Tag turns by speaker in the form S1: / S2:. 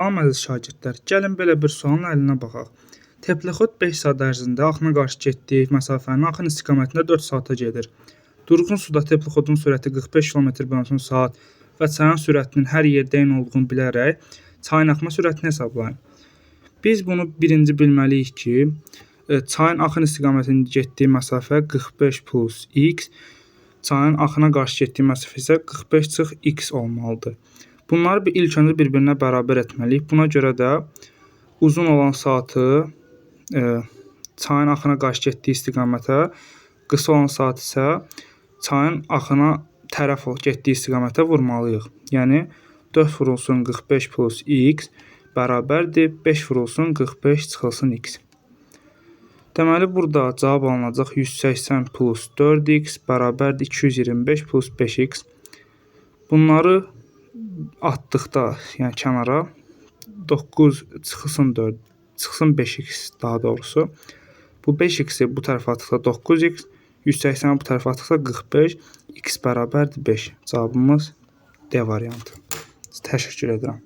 S1: Salam əziz şagirdlər, gəlin belə bir sualın həllinə baxaq. Teplexod 5 saat ərzində axına qarşı getdiyi məsafəni axın istiqamətində 4 saata gedir. Durğun suda teplexodun sürəti 45 km/saat və çayın sürətinin hər yerdə eyni olduğunu bilərək çayın axma sürətini hesablayın. Biz bunu birinci bilməliyik ki, çayın axın istiqamətində getdiyi məsafə 45 plus x, çayın axına qarşı getdiyi məsafə isə 45 çıx x olmalıdır. Bunları bir ilk öncə bir-birinə bərabər etməliyik. Buna görə də uzun olan saatı çayın axına qarşı getdiyi istiqamətə, qısa olan saat isə çayın axına tərəf getdiyi istiqamətə vurmalıyıq. Yəni 4 vurulsun 45 plus x bərabərdir 5 vurulsun 45 çıxılsın x. Deməli burada cavab alınacaq 180 plus 4x bərabərdir 225 plus 5x. Bunları atdıqda, yəni kənara 9 çıxılsın 4, çıxsın 5x daha doğrusu. Bu 5x-i bu tərəfə atdıqda 9x, 180-i bu tərəfə atdıqda 45, x bərabərdir 5. Cavabımız D variantı. Təşəkkür edirəm.